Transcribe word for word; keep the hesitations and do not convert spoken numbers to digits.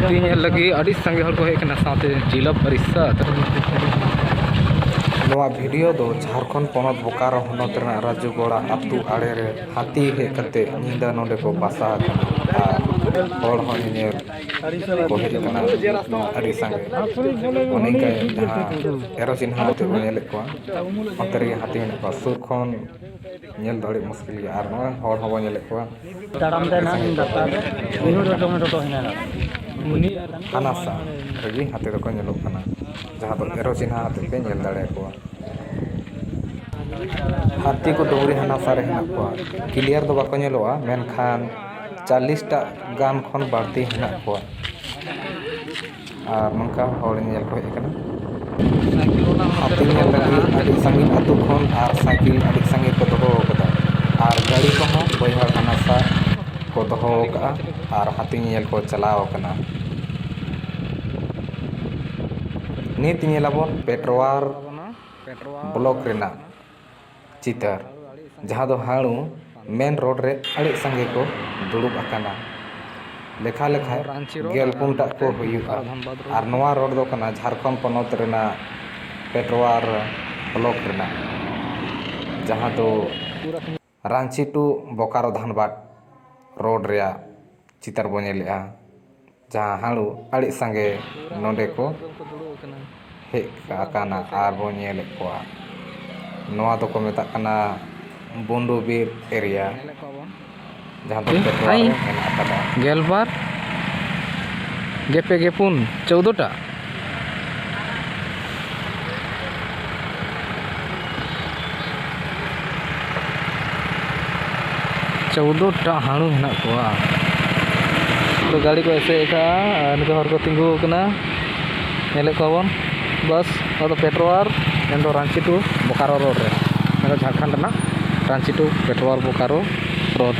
ᱦᱟᱹᱛᱤ ᱧᱮᱞ ᱞᱟᱹᱜᱤᱫ ᱟᱹᱰᱤ ᱥᱟᱸᱜᱮ ᱦᱚᱲ ᱠᱚ ᱦᱮᱡ ᱟᱠᱟᱱᱟ, ᱥᱟᱶᱛᱮ ᱡᱤᱞᱟ ᱯᱟᱨᱤᱥᱟᱫ᱾ ᱱᱚᱣᱟ ᱵᱷᱤᱰᱤᱭᱳ ᱫᱚ ᱡᱷᱟᱲᱠᱷᱚᱸᱰ ᱯᱚᱱᱚᱛ ᱵᱳᱠᱟᱨᱳ ᱦᱚᱱᱚᱛ ᱨᱮᱱᱟᱜ ᱨᱟᱡᱩᱜᱚᱲᱟ ᱟᱹᱛᱩ ᱟᱲᱮ ᱨᱮ ᱦᱟᱹᱛᱤ ᱦᱮᱡ ᱠᱟᱛᱮ ᱧᱤᱫᱟᱹ ᱱᱚᱰᱮ ᱠᱚ ᱵᱟᱥᱟ ᱟᱠᱟᱱᱟ ᱟᱨ ᱦᱚᱲ ᱦᱚᱸ ᱧᱮᱧᱮᱞ ᱠᱚ ᱦᱮᱡ ᱟᱠᱟᱱᱟ ᱟᱹᱰᱤ ᱥᱟᱸᱜᱮ᱾ ᱚᱱᱮ ᱚᱱᱠᱟ ᱡᱟᱦᱟᱸ ᱮᱨᱚ ᱪᱤᱱᱦᱟ ᱟᱛᱮ ᱵᱚᱱ ᱧᱮᱞᱮᱫ ᱠᱚᱣᱟ, ᱚᱱᱛᱮ ᱨᱮᱜᱮ ᱦᱟᱹᱛᱤ ᱢᱮᱱᱟᱜ ᱠᱚᱣᱟ᱾ ᱥᱩᱨ ᱠᱷᱚᱱ ᱧᱮᱞ ᱫᱚ ᱟᱹᱰᱤ ᱢᱩᱥᱠᱤᱞ ᱜᱮᱭᱟ᱾ ᱟᱨ ᱱᱚᱜᱼᱚᱭ ᱦᱚᱲ ᱦᱚᱸᱵᱚᱱ ᱧᱮᱞᱮᱫ ᱠᱚᱣᱟ᱾ ᱛᱟᱲᱟᱢ ᱛᱮ ᱱᱟᱜ ᱤᱧ ᱵᱟᱯᱞᱟ ᱫᱚ ᱢᱤᱱᱩᱴ ᱨᱮ ᱴᱚᱢᱮᱴᱳ ᱦᱮᱱᱟᱜᱼᱟ᱾ ᱦᱟᱱᱟ ᱥᱟ ᱨᱮᱜᱮ ᱦᱟᱹᱛᱤ ᱫᱚᱠᱚ ᱧᱮᱞᱚᱜ ᱠᱟᱱᱟ, ᱡᱟᱦᱟᱸ ᱫᱚ ᱮᱨᱚ ᱪᱤᱱᱦᱟ ᱦᱟᱹᱛᱤ ᱯᱮ ᱧᱮᱞ ᱫᱟᱲᱮᱭᱟᱠᱚᱣᱟ᱾ ᱦᱟᱹᱛᱤ ᱠᱚ ᱰᱩᱝᱨᱤ ᱦᱟᱱᱟ ᱥᱟ ᱨᱮ ᱦᱮᱱᱟᱜ ᱠᱚᱣᱟ᱾ ᱠᱞᱤᱭᱟᱨ ᱫᱚ ᱵᱟᱠᱚ ᱧᱮᱞᱚᱜᱼᱟ, ᱢᱮᱱᱠᱷᱟᱱ ᱪᱟᱞᱤᱥ ᱴᱟᱜ ᱜᱟᱱ ᱠᱷᱚᱱ ᱵᱟᱹᱲᱛᱤ ᱦᱮᱱᱟᱜ ᱠᱚᱣᱟ᱾ ᱟᱨ ᱱᱚᱝᱠᱟ ᱦᱚᱲ ᱧᱮᱞ ᱠᱚ ᱦᱮᱡ ᱟᱠᱟᱱᱟ᱾ ᱦᱟᱹᱛᱤ ᱧᱮᱞ ᱞᱟᱹᱜᱤᱫ ᱟᱹᱰᱤ ᱥᱟᱺᱜᱤᱧ ᱟᱹᱛᱩ ᱠᱷᱚᱱ ᱟᱨ ᱥᱟᱭᱠᱮᱞ ᱟᱹᱰᱤ ᱥᱟᱸᱜᱮ ᱠᱚ ᱫᱚᱦᱚ ᱟᱠᱟᱫᱟ᱾ ᱟᱨ ᱜᱟᱹᱰᱤ ᱠᱚᱦᱚᱸ ᱵᱟᱹᱭᱦᱟᱹᱲ ᱦᱟᱱᱟ ᱥᱟ ᱠᱚ ᱫᱚᱦᱚ ᱟᱠᱟᱫᱼᱟ ᱟᱨ ᱦᱟᱹᱛᱤ ᱧᱮᱧᱮᱞ ᱠᱚ ᱪᱟᱞᱟᱣ ᱟᱠᱟᱱᱟ᱾ ᱱᱤᱛ ᱧᱮᱞᱟᱵᱚᱱ ᱯᱮᱴᱨᱳᱣᱟᱨ ᱵᱞᱚᱠ ᱨᱮᱱᱟᱜ ᱪᱤᱛᱟᱹᱨ, ᱡᱟᱦᱟᱸ ᱫᱚ ᱦᱟᱹᱲᱩ ᱢᱮᱱ ᱨᱳᱰ ᱨᱮ ᱟᱹᱰᱤ ᱥᱟᱸᱜᱮ ᱠᱚ ᱫᱩᱲᱩᱵ ᱟᱠᱟᱱᱟ᱾ ᱞᱮᱠᱷᱟ ᱞᱮᱠᱷᱟ ᱜᱮᱞ ᱯᱩᱱ ᱴᱟᱜ ᱠᱚ ᱦᱩᱭᱩᱜᱼᱟ᱾ ᱟᱨ ᱱᱚᱣᱟ ᱨᱳᱰ ᱫᱚ ᱠᱟᱱᱟ ᱡᱷᱟᱲᱠᱷᱚᱸᱰ ᱯᱚᱱᱚᱛ ᱨᱮᱱᱟᱜ ᱯᱮᱴᱨᱳᱣᱟᱨ ᱵᱞᱚᱠ ᱨᱮᱱᱟᱜ, ᱡᱟᱦᱟᱸ ᱫᱚ ᱨᱟᱺᱪᱤ ᱴᱩ ᱵᱳᱠᱟᱨᱳ ᱫᱷᱟᱱᱵᱟᱫᱽ ᱨᱳᱰ ᱨᱮᱭᱟᱜ ᱪᱤᱛᱟᱹᱨ ᱵᱚᱱ ᱧᱮᱞᱮᱜᱼᱟ, ᱡᱟᱦᱟᱸ ᱦᱟᱹᱲᱩ ᱟᱹᱰᱤ ᱥᱟᱸᱜᱮ ᱱᱚᱰᱮ ᱠᱚ ᱦᱮᱡ ᱟᱠᱟᱱᱟ ᱟᱨ ᱵᱚᱱ ᱧᱮᱞᱮᱫ ᱠᱚᱣᱟ᱾ ᱱᱚᱣᱟ ᱫᱚᱠᱚ ᱢᱮᱛᱟᱜ ᱠᱟᱱᱟ ᱵᱩᱱᱰᱩ ᱵᱤᱨ ᱮᱨᱤᱭᱟ, ᱡᱟᱦᱟᱸ ᱫᱚ ᱯᱮᱴᱨᱳᱣᱟᱨ ᱨᱮ ᱢᱮᱱᱟᱜ ᱟᱠᱟᱫᱟ᱾ ᱜᱮᱞᱵᱟᱨ, ᱜᱮᱯᱮ, ᱜᱮᱯᱩᱱ, ᱪᱳᱫᱽᱫᱳ ᱴᱟ᱾ ᱪᱳᱫᱽᱫᱳ ᱴᱟ ᱦᱟᱹᱲᱩ ᱦᱮᱱᱟᱜ ᱠᱚᱣᱟ᱾ ᱛᱚ, ᱜᱟᱹᱰᱤ ᱠᱚ ᱮᱥᱮᱫ ᱟᱠᱟᱫᱼᱟ ᱟᱨ ᱱᱤᱛᱚᱜ ᱦᱚᱲ ᱠᱚ ᱛᱤᱸᱜᱩ ᱟᱠᱟᱱᱟ, ᱧᱮᱞᱮᱫ ᱠᱚᱣᱟ ᱵᱚᱱ᱾ ᱵᱟᱥ, ᱱᱚᱣᱟ ᱫᱚ ᱯᱮᱴᱨᱳᱣᱟᱨ, ᱢᱮᱱᱫᱚ ᱨᱟᱺᱪᱤ ᱴᱩ ᱵᱳᱠᱟᱨᱳ ᱨᱳᱰ ᱨᱮ, ᱢᱮᱱᱫᱚ ᱡᱷᱟᱲᱠᱷᱚᱸᱰ ᱨᱮᱱᱟᱜ ᱨᱟᱺᱪᱤ ᱴᱩ ᱯᱮᱴᱨᱳᱣᱟᱨ ᱵᱳᱠᱟᱨᱳ ᱨᱳᱰ᱾